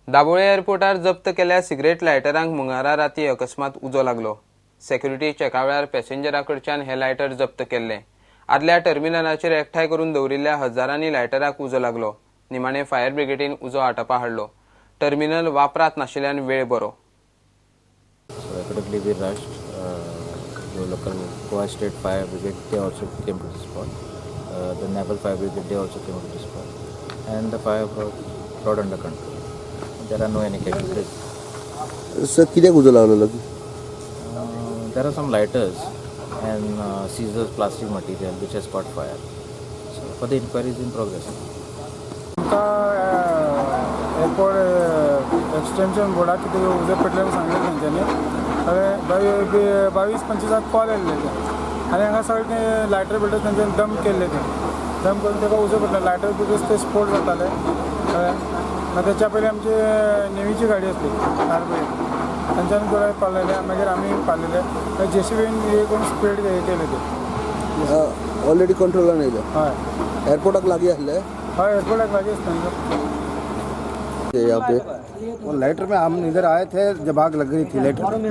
दाबोळे एअरपोर्टार जप्त केल्ल्या सिगरेट लायटरांक मंगळारा राती अकस्मात उजो लागलो. सेक्युरिटी चेका वेळार पॅसेंजरा कडच्यान हे लायटर जप्त केल्ले. आदल्या टर्मिनलाचेर एकठांय करून दवरिल्ल्या हजारांनी लायटराक उजो लागलो. निमाणे फायर ब्रिगेडीन उजो आटपा हाडलो. टर्मिनल वापरात नाशिल्ल्यान वेळ बरो. So accordingly we rushed. The local Goa State Fire Brigade, they also came to the spot. The Naval Fire Brigade, they also came to the spot. And the fire brought under control. There are no any casualties. Sir, कित्याक उजो लागलेलो? There are some lighters and scissors, plastic material which has caught fire. So for the inquiry is in progress. Airport extension बोर्डाक कितें उजो पेटलें सांगलें तेंच्यांनी. हांवें 22-25 call येयल्ले ते आनी हांगा सगळे ते लायटर बिल्टर तेंच्यांनी दम केल्ले, ते दम करून तेका उजो पेटलो. लायटर because ते स्फोट जाताले, कळ्ळें. मागीर तेच्या पयलीं आमची नेवीची गाडी आसली कारबोय, तेंच्यांनी थोडे पावलेले, मागीर आमी पावलेले. जेसीबीन हे करून स्पीड हे केले ते. ऑलरेडी कंट्रोलान येयले? हय. एअरपोर्टाक लागीं आसले? हय, एअरपोर्टाक लागीं आसता. यहाँ पे वो लाइटर में हम इधर आए थे जब आग लग गई थी.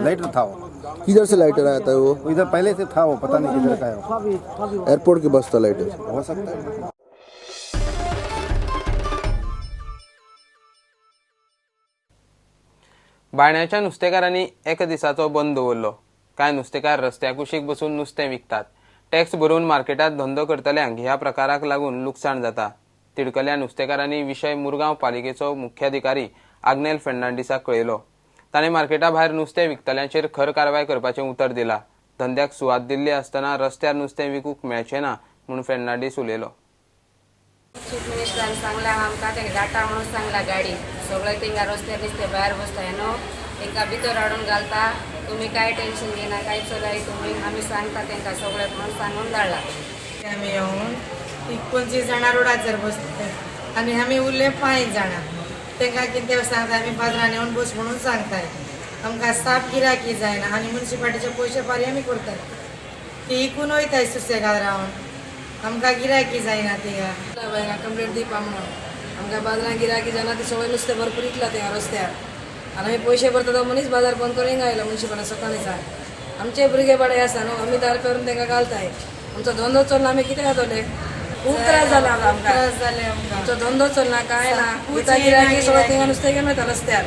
लाइटर था वो. किधर से लाइटर आया था वो? इधर पहले से था वो, पता नहीं किधर का है वो. एयरपोर्ट के बस था लाइटर? हो सकता है. बायण्याच्या नुस्तेकारांनी एका दिसाचो बंद दवरलो. कांय नुस्तेकार रस्त्या कुशीक बसून नुस्तें विकतात. टॅक्स भरून मार्केटात धंदो करतल्यांक ह्या प्रकाराक लागून लुकसाण जाता. तिडकल्या नुस्तेकारांनी विशय मुरगांव पालिकेचो मुख्याधिकारी आग्नेल फेर्नांडीसाक कळयलो. ताणें मार्केटा भायर नुस्तें विकतल्यांचेर खर कारवाय करपाचें उतर दिलां. धंद्याक सुवात दिल्ली आसतना रस्त्यार नुस्तें विकूंक मेळचें ना म्हूण फेर्नांडीस उलयलो. चीफ मिनिस्टरान सांगला आमकां, तेंका धाडटा म्हणून सांगला गाडी. सगळे थिंगा रस्त्यार नुस्तें भायर बसता न्हू, तेंकां भितर हाडून घालता. तुमी कांय टेन्शन घेयना, कांय चलय तुमी, आमी सांगता तेंकां सगळें म्हणून सांगून धाडला. आमी येवन 25 जाणां रोडाचेर बसले आनी आमी उरले 5 जाणां. तांकां कितें सांगता, आमी बाजारान येवन बस म्हणून सांगताय. आमकां साप गिराकी जायना आनी मुन्सिपालिटीचे पयशे फारी आमी करताय. ती इकून वयताय सुसेगाद रावन, आमकां गिरायकी जायना थिंगा. हांगा कंप्लेंट दिवपा म्हणून आमकां बाजारान गिरायकी जायना. ती सगळें नुस्तें भरपूर इकला थिंगा रस्त्यार आनी आमी पयशे भरता तो मनीस बाजार बंद करून हिंगा आयलो मुन्सिपालिटी सकाळीं सावन. आमचे भुरगे बाडे आसा न्हू, आमी दार पेरून तांकां घालताय. आमचो धंदो चलना, आमी कितें खातले? खूब त्रास जाला आमकां. त्रास जाले आमकां. आमचो धंदो चलना, कांय ना. वयता गिरायकी सगळें थिंगा नुस्तें घेवन वयता रस्त्यार.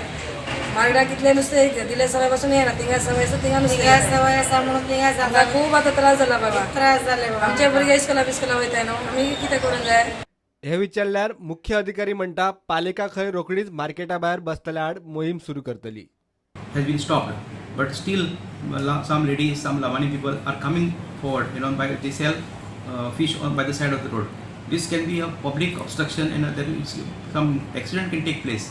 मार्केटाक कितलें नुस्तें दिले सवय पासून येना, थिंगा सवय आसा थिंगा नुस्तें. थिंगा सवय आसा म्हणून थिंगा आमकां खूब आतां त्रास जाला बाबा. त्रास जाले बाबा. आमचे भुरगे इस्कोला बिस्कोला वयताय न्हू, आमी कितें करूंक जाय? हे विचारल्यार मुख्य अधिकारी म्हणटा पालिका खंय रोखडीच मार्केटा भायर बसतल्या आड मोहीम सुरू करतली. Has been stopped, but still some ladies, some Lavani people are coming forward, by they sell fish on by the side of the road. This can be a public obstruction and there is some accident can take place.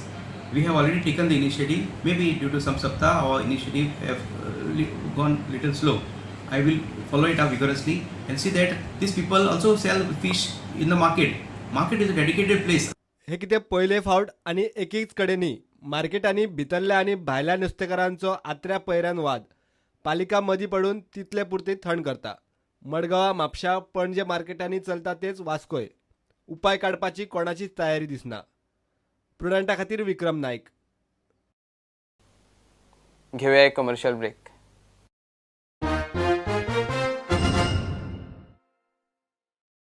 We have already taken the initiative, maybe due to some sapta our initiative have gone little slow. I will follow it up vigorously and see that these people also sell fish in the market. Market is a dedicated place. हे कितें पयले फावट आनी एकीच कडेन न्ही, मार्केटांनी भितरल्या आनी भायल्या नुस्तेकारांचो आत्र्या पयऱ्यान वाद. पालिका मदीं पडून तितले पुरती थंड करता. मडगांव, म्हापशा, पणजे मार्केटांनी चलता तेच वास्कोय. उपाय काडपाची कोणाचीच तयारी दिसना. प्रुडंटा खातीर विक्रम नायक. घेवया एक कमर्शियल ब्रेक.